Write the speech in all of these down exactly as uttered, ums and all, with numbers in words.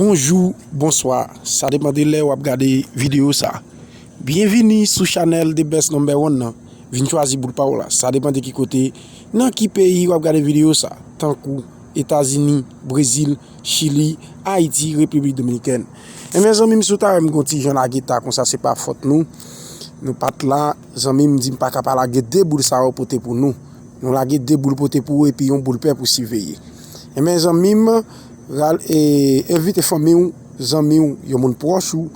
Bonjou, bonswa, sa depann de lè w ap gade videyo sa. Byenvini sou chanèl The Best Number One nan. Vin chwazi boul pa w la, sa depann de ki kote, nan ki peyi w ap gade videyo sa, tankou Etazini, Brezil, Chili, Ayiti, Repiblik Dominikèn. Enben zanmi m, si w ta wè m gon ti jan lage ta konsa, se pa fòt nou. Nou pa t la, zanmi m di m pa ka pa lage de boul sa yo pote pou nou. Nou lage de boul pote pou ou epi yon boul pè pou siveye. Enben zanmi m, ral-, e, envite fanmi w, zanmi w, yon moun pwòch ou,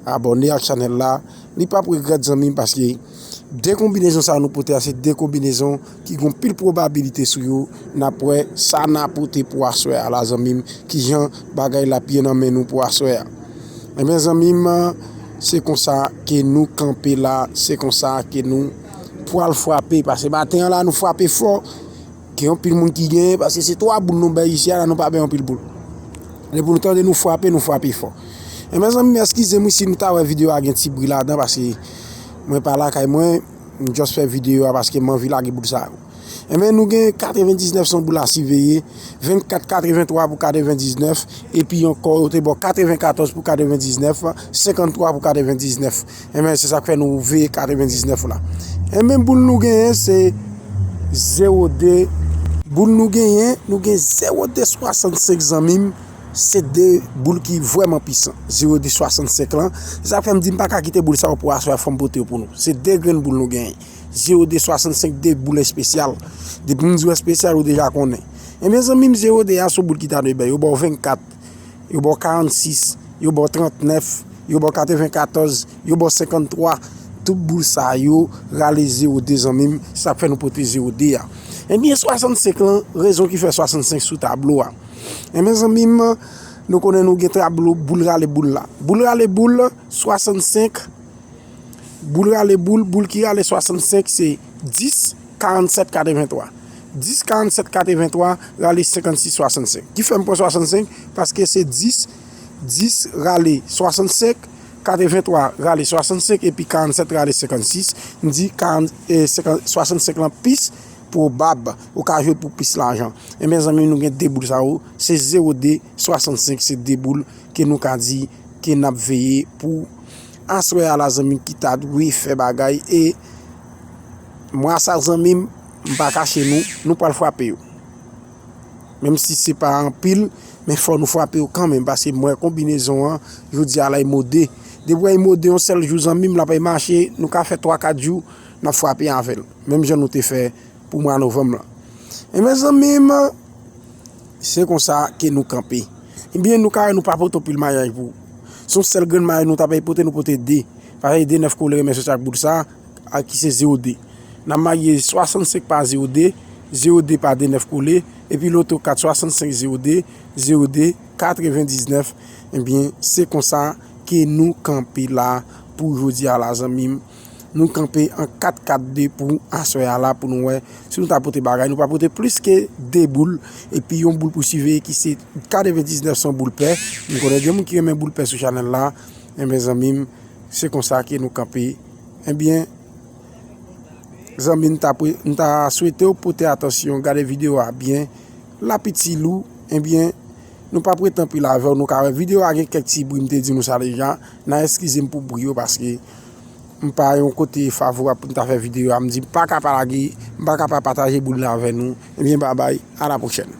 abòne ak chanèl la. Li p ap regrèt zanmi m, paske de konbinezon sa nou pote a, se de konbinezon ki gon pil pwobabilite sou yo. N ap wè sa n a pote pou aswè a la zanmi m, kijan bagay la ap ye nan men nou pou aswè a. Enben zanmi m, se konsa ke nou kanpe la, se konsa ke nou pwal frape, paske maten an la nou frape fò, gen anpil moun ki genyen, paske se twa boul nou bay isi a la, nou pa bay anpil boul. Lè pou nou tande nou frape, nou frape fò. Enben zanmi m, eskize m wi si nou ta wè videyo a gen ti bri ladan, paske mwen pa lakay mwen, m just fè videyo a paske m anvi lage boul sa yo. Enben nou gen katrevendiznèf se yon boul a siveye, vennkat katrevenntwa pou katrevendiznèf, epi ankò yo te ba w katrevenkatòz pou katrevendiznèf, senkanntwa pou katrevendiznèf. Enben se sa k fè nou veye katrevendiznèf la. Enben boul nou genyen se zewo de. Boul nou genyen, nou gen zewo de swasannsenk zanmi m. Se de boul ki vrèman pisan. Zewo de swasannsenk lan. Se sa k fè m di m pa ka kite boul sa yo pou aswè a, fò m pote yo pou nou. Se de grenn boul nou genyen. Zewo de swasannsenk, de boul espesyal. Depi m di w espesyal, ou deja konnen. Enben zanmi m, zewo de a se yon boul ki ta dwe bay. Yo ba w vennkat, yo ba w karannsis, yo ba w trannèf, yo ba w katrevenkatòz, yo ba w senkanntwa. Tout boul sa yo rale zewo de zanmi m, sa k fè nou pote zewo de a. Enben swasannsenk lan, rezon ki fè swasannsenk sou tablo a. Enben zanmi m, nou konnen nou gen tablo boul rale boul la. Boul rale boul, swasannsenk, boul rale boul, boul ki rale swasannsenk se dis, karannsèt, katrevenntwa. Dis, karannsèt, katrevenntwa rale senkann sis, swasannsenk. Ki fè m pran swasannsenk? Paske se dis, dis rale swasannsenk, katrevenntwa rale swasannsenk, epi karannsèt rale senkann sis. M di karann, e, senkann, swasannsenk lan pis pwobab, ou ka jwe pou pis lajan. Enben zanmi m, nou gen de boul sa yo, se zewo de, swasannsenk, se de boul ke nou ka di ke n ap veye pou aswè a la zanmi m, ki ta dwe fè bagay. E mwa sa zanmi m, m pa kache nou, nou pral frape yo. Menm si se pa anpil, men fò nou frape yo kanmenm, paske m wè konbinezon an, jodi a la, li mode. Depi w wè li mode yon sèl jou zanmi m, l ap mache, nou ka fè twa kat jou, n ap frape avè l. Menm jan nou te fè pou mwa novanm lan. Enben zanmi m, se konsa ke nou kanpe. Ebyen nou ka wè nou pa pote anpil mayaj pou ou. Se yon sèl grenn mayaj nou ta bay pote, nou pote de. Paske de nèf kole renmen soti ak boul sa, a ki se zewo de. N ap maye swasannsenk pa zewo de, zewo de pa de nèf kole, epi loto kat swasannsenk zewo de, zewo de katrevendiznèf. Ebyen se konsa ke nou kanpe la pou jodi a la zanmi m. Nou kanpe an kat kat de pou aswè a la pou nou wè si nou ta pote bagay. Nou pa pote plis ke de boul, epi yon boul pou siveye ki se katrevendiznèf se yon boul pè. M konnen gen moun ki renmen boul pè sou chanèl la. Enben zanmi m, se konsa ke nou kanpe. Enben zanmi m, m ta pre-, m ta swete w pote atansyon, gade videyo a byen. Lapiti lou, enben nou p ap rete anpil avè w, nou ka wè videyo a gen kèk ti bri, m te di nou sa deja. N a eskize m pou bri yo paske m pa yon kote favorab pou m ta fè videyo a. M di m pa ka pa lage, m pa ka pa pataje boul la avè nou. Ebyen babay, a la pwochèn.